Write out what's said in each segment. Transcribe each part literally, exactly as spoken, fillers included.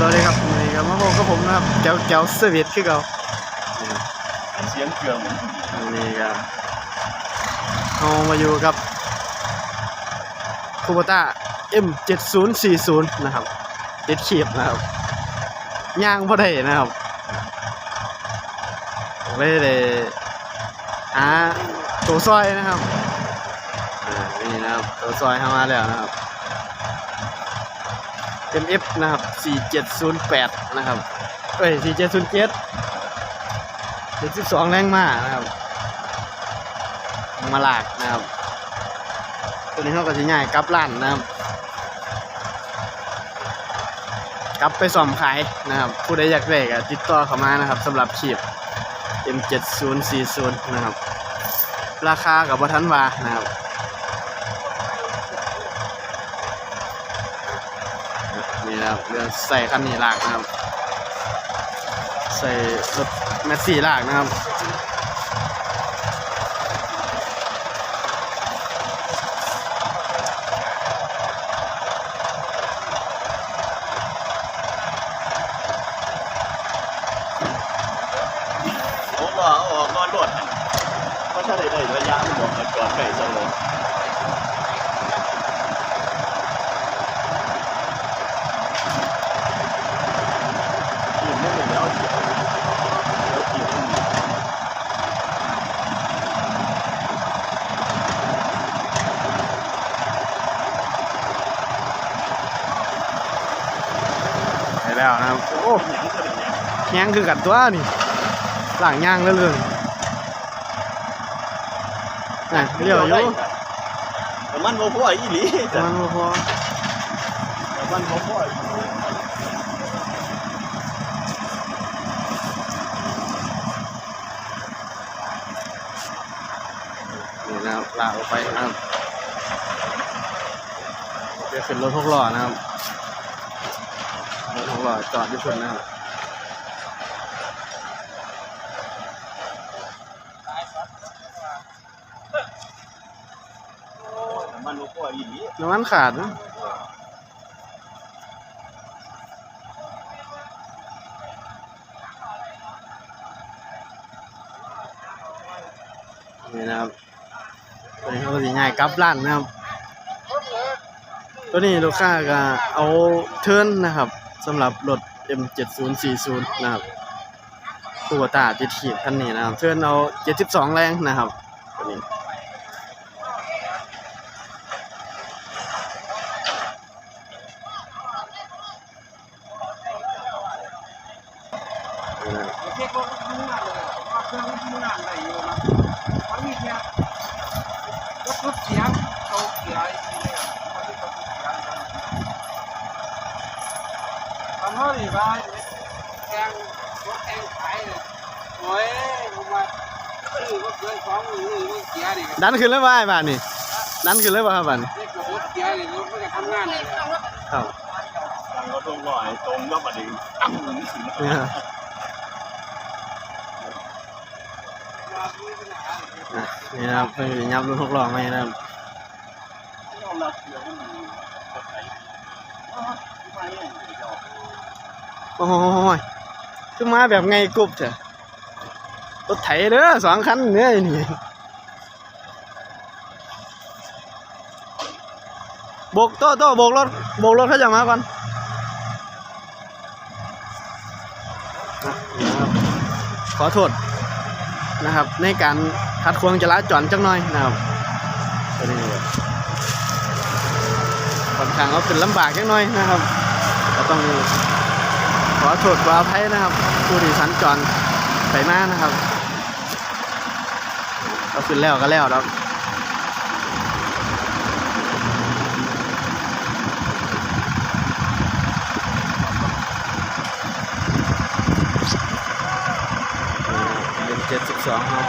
สวัสดีครับ วันนี้ก็มาพบกับผมนะครับ แจ๋วแจ๋วเซอร์วิสคือเก่า เสียงเครื่อง วันนี้ก็เรามาอยู่กับคูโบต้า เอ็มเจ็ดศูนย์สี่ศูนย์ นะครับ ติดขีบนะครับ ย่างบ่ได้นะครับ เลยได้หาตัวซอยนะครับ อ่า นี่นะครับ ตัวซอยเข้ามาแล้วนะครับ เอ็มเอฟ นะครับ สี่เจ็ดศูนย์แปด นะครับ เอ้ย สี่เจ็ดศูนย์เจ็ด เจ็ดสิบสองแรงม้านะครับ มาลากนะครับ ตัวนี้เขาก็สิย้ายกลับร้านนะครับ กลับไปซ่อมขายนะครับ ผู้ใดอยากได้ก็ติดต่อเข้ามานะครับ สำหรับขีบ เอ็มเจ็ดศูนย์สี่ศูนย์ นะครับ ราคาก็บ่ทันว่านะครับ นี่นะครับ เรื่องใส่คันนี้ลากนะครับ ใส่รถแมสซี่ลากนะครับ ผมว่าเอาออกก่อนโลด เพราะถ้าได้ได้ระยะมันบอกให้จอดใกล้สโลว์ ขีบไม่เป็นแล้ว เดี๋ยวขีบไม่มี ไปแล้วนะครับ โอ้ แฮงคือกันตัวนี่ หลังย่างเรื่องๆ อ่ะ เลี้ยวอยู่ น้ำมันบ่พออีหลี น้ำมันบ่พอ น้ำมันบ่พออีหลี นี่นะครับ ลากออกไปนะครับ เดี๋ยวขึ้นรถหกล้อนะครับ รถหกล้อจอดอยู่พุ่นนะครับ น้ำมันบ่พออีหลี น้ำมันขาดนะ นี่นะครับ ตัวนี้เขาก็สิย้ายกลับร้านนะครับ ตัวนี้ลูกค้าก็เอาเทิร์นนะครับ สำหรับรถ เอ็มเจ็ดศูนย์สี่ศูนย์ นะครับ คูโบต้าติดขีบคันนี้นะครับ เทิร์นเอาเจ็ดสิบสองแรงนะครับ ตัวนี้ เช็ครถมันทำงานเลยอะ ว่าเครื่องมันทำงานได้อยู่นะ มันมีแค่รถ รถเสีย เขาเสียอีกทีเลยอะ มันมีรถเสีย ตอนนั้นนี่ว่าแข่ง รถแข่งขายเนี่ย โอ้ย ผมว่าซื้อรถเกินสองหมื่นนี่มันเสียดิ ดันขึ้นเลยว่าไอ้บ้านนี่ ดันขึ้นเลยว่าครับบ้านนี่ เรียกว่ารถเสียนี่ รถมันก็ทำงานเลย ครับ ดันรถลงลอยตรงก็มาดึงตั้ง อ่ะ นี่นะครับ เพิ่งจะยับรถหกล้อมานะครับ โอ้ย คือมาแบบไงกุบเถอะ รถไถเด้อ สองคันเด้อนี่ โบก โต้ โต้ โบกรถ โบกรถเขาจะมาก่อน นะครับ ขอโทษนะครับ ในการขัดขวางจราจรจักหน่อยนะครับ ตัวนี้ค่อนข้างว่าเป็นลำบากจักหน่อยนะครับ ก็ต้องขอโทษขออภัยนะครับ ผู้ที่สัญจรไปมานะครับ ก็ขึ้นแล้วก็แล้วดอก เป็นเจ็ดสิบสองเนาะ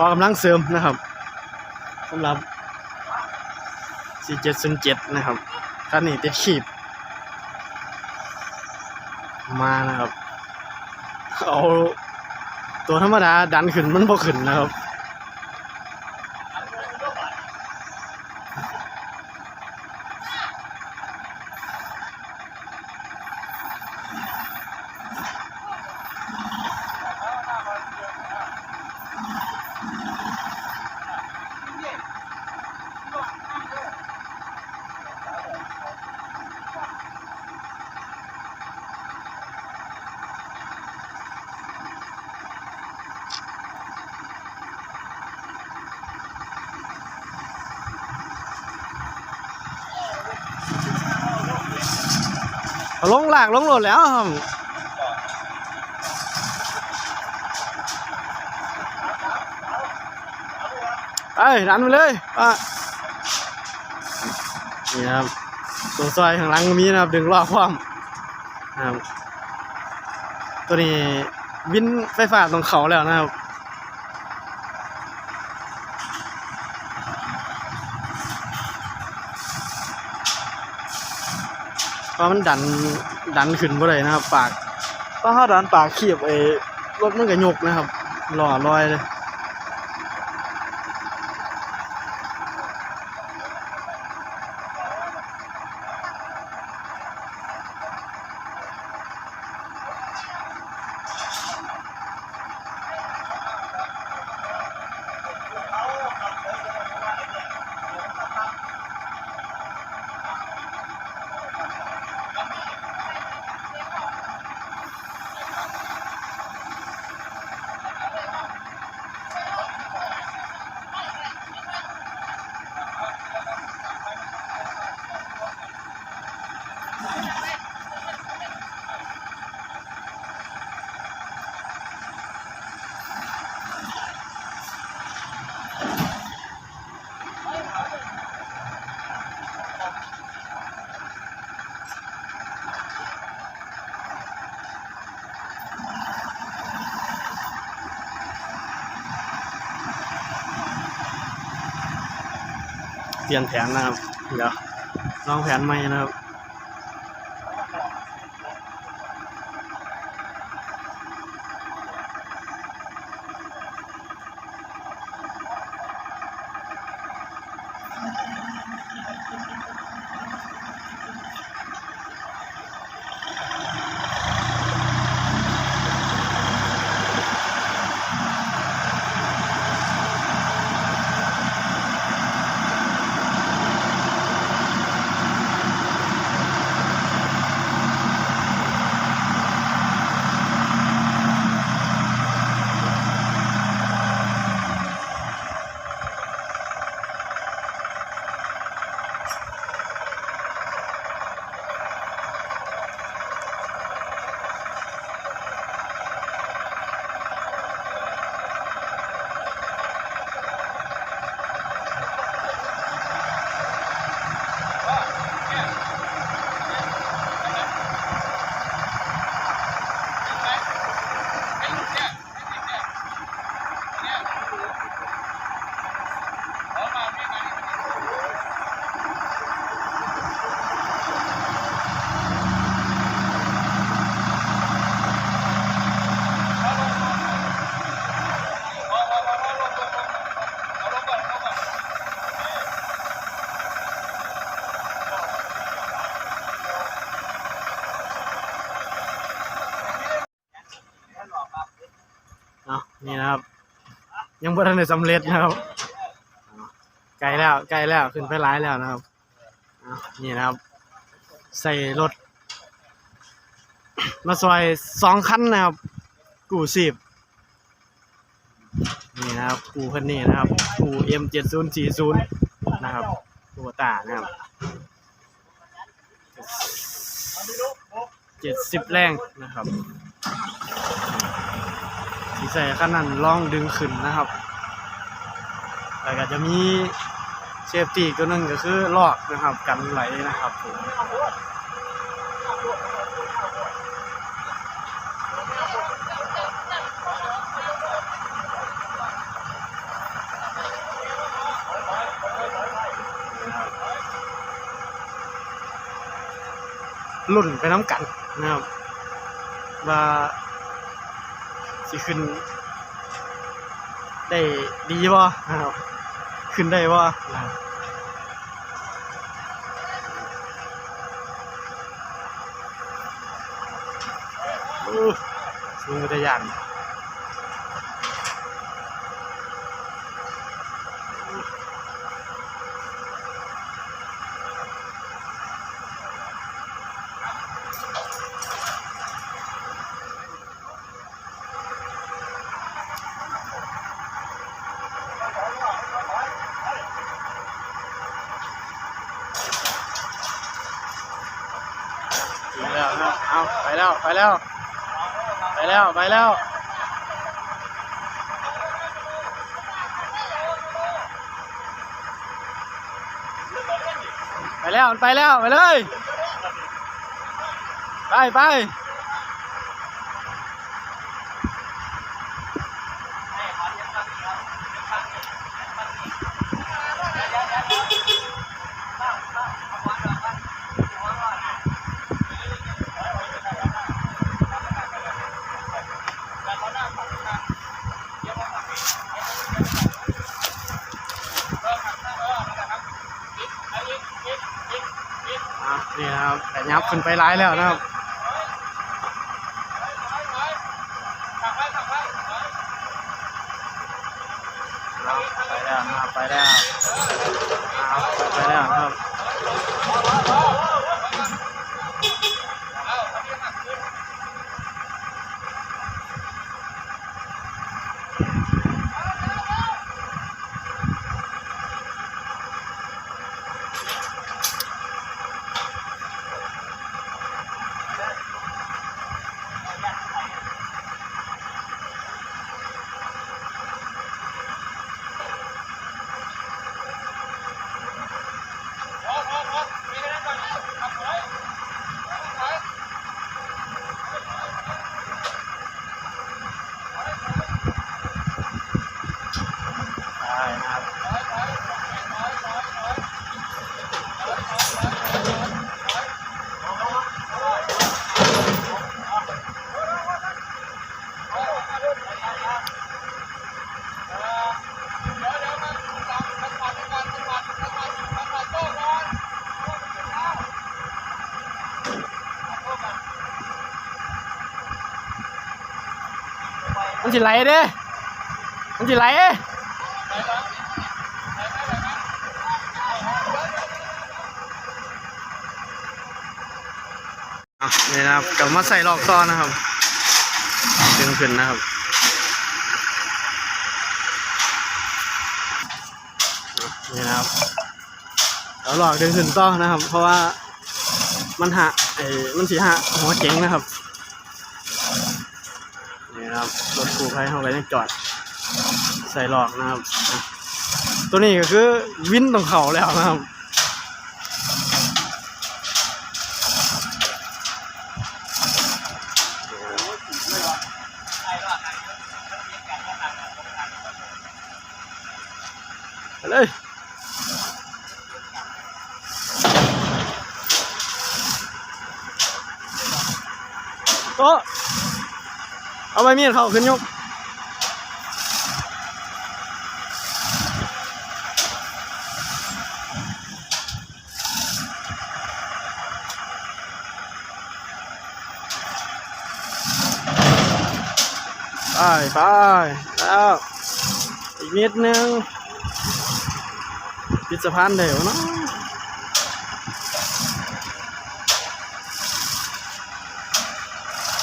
ต่อกำลังเสริมนะครับ สำหรับ สี่เจ็ดศูนย์เจ็ด นะครับ คันนี้ติดขีบ มานะครับ เอาตัวธรรมดาดันขึ้นมันบ่ขึ้นนะครับ เอาลงลากลงโลดแล้วครับ ไปดันไปเลย อ่ะ นี่นะครับ ตัวซอยข้างหลังก็มีนะครับ ดึงล้อพร้อมนะครับ ตัวนี้วินไฟฟ้าต้องเข้าแล้วนะครับ เพราะมันดัน ดันขึ้นบ่ได้นะครับ ปาก เพราะเฮาดันปากขีบ ไอ้รถมันก็ยกนะครับ ล้อลอยเลย เปลี่ยนแผนนะครับ เดี๋ยวลองแผนใหม่นะครับ เอานี่นะครับ ยังบ่ทันได้สำเร็จนะครับ ใกล้แล้ว ใกล้แล้ว ขึ้นไปหลายแล้วนะครับ เอานี่นะครับ ใส่รถ มาซอยสองคันนะครับ กู้ชีพ นี่นะครับ กู้คันนี้นะครับ กู้ เอ็ม เจ็ดศูนย์สี่ศูนย์ นะครับ โคโบต้านะครับ เจ็ดสิบแรงนะครับ สิใส่คันนั้นลองดึงขึ้นนะครับ แล้วก็จะมีเซฟตี้ตัวหนึ่งก็คือลอกนะครับ กันไหลนะครับผม ลุ้นไปนำกันนะครับ ว่าสิขึ้นได้ดีบ่นะครับ ขึ้นได้บ่นะครับ อู้ สูงเป็นตาย่าน ถึงแล้วนะ เอา ไปแล้ว ไปแล้ว ไปแล้ว ไปแล้ว ไปแล้ว มันไปแล้ว ไปเลย ไป ไป อ่ะ นี่นะครับ ขยับขึ้นไปหลายแล้วนะครับ ครับ ไปแล้วนะครับ ไปแล้ว ครับ ไปแล้วนะครับ ได้นะครับ มันสิไหลเด้ มันสิไหล อ่ะ นี่นะครับ กลับมาใส่ลอกต่อนะครับ ดึงขึ้นนะครับ นี่นะครับ เอาลอกดึงขึ้นต่อนะครับ เพราะว่ามันหะ ไอ้ มันสิหะหัวเก๋งนะครับ นี่นะครับ รถกู้ภัยเขาก็ยังจอดใส่ลอกนะครับ อ่ะ ตัวนี้ก็คือวินต้องเข้าแล้วนะครับ ไปเลย โต๊ะ เอาใบมีดเข้าขึ้นยก ไป ไป แล้ว อีกนิดนึง ปิดสะพานได้บ่เนาะ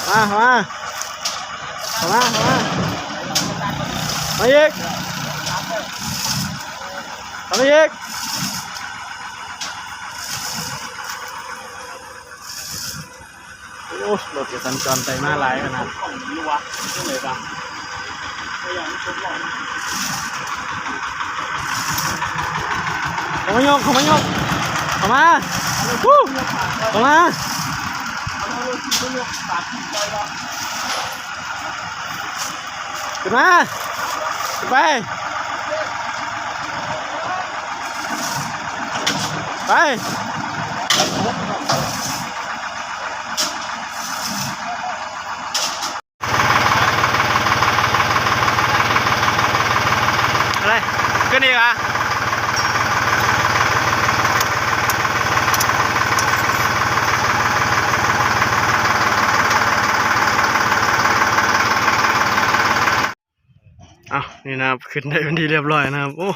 มา มา เข้ามา เข้ามา มาอีก เข้ามาอีก โอ้ รถก็สัญจรไปมาหลายขนาด เข้ามายก เข้ามายก เข้ามา ฮู้ เข้ามา ขึ้นมา ขึ้นไป ไป นี่วะ อ้าว นี่นะครับ ขึ้นได้เป็นที่เรียบร้อยนะครับ โอ้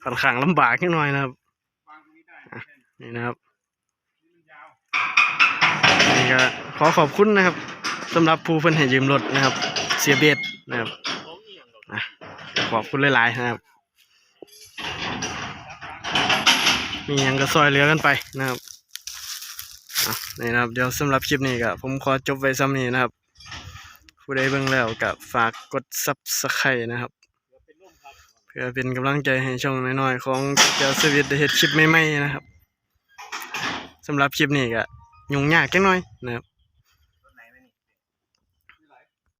ค่อนข้างลำบากนิดหน่อยนะครับ อ่ะ นี่นะครับ นี่ก็ขอขอบคุณนะครับ สำหรับผู้เพิ่นให้ยืมรถนะครับ เสียเบสนะครับ อ่ะ ขอบคุณหลายๆนะครับ มีหยังก็ซอยเหลือกันไปนะครับ อ่ะ นี่นะครับ เดี๋ยวสำหรับคลิปนี้ก็ผมขอจบไว้ส่ำนี้นะครับ ผู้ใดเบิ่งแล้วก็ฝากกด Subscribe นะครับ เพื่อเป็นกำลังใจให้ช่องน้อยๆของแก้วสวิตได้เฮ็ดคลิปใหม่ๆนะครับ สำหรับคลิปนี้ก็ยุ่งยากจักหน่อยนะครับ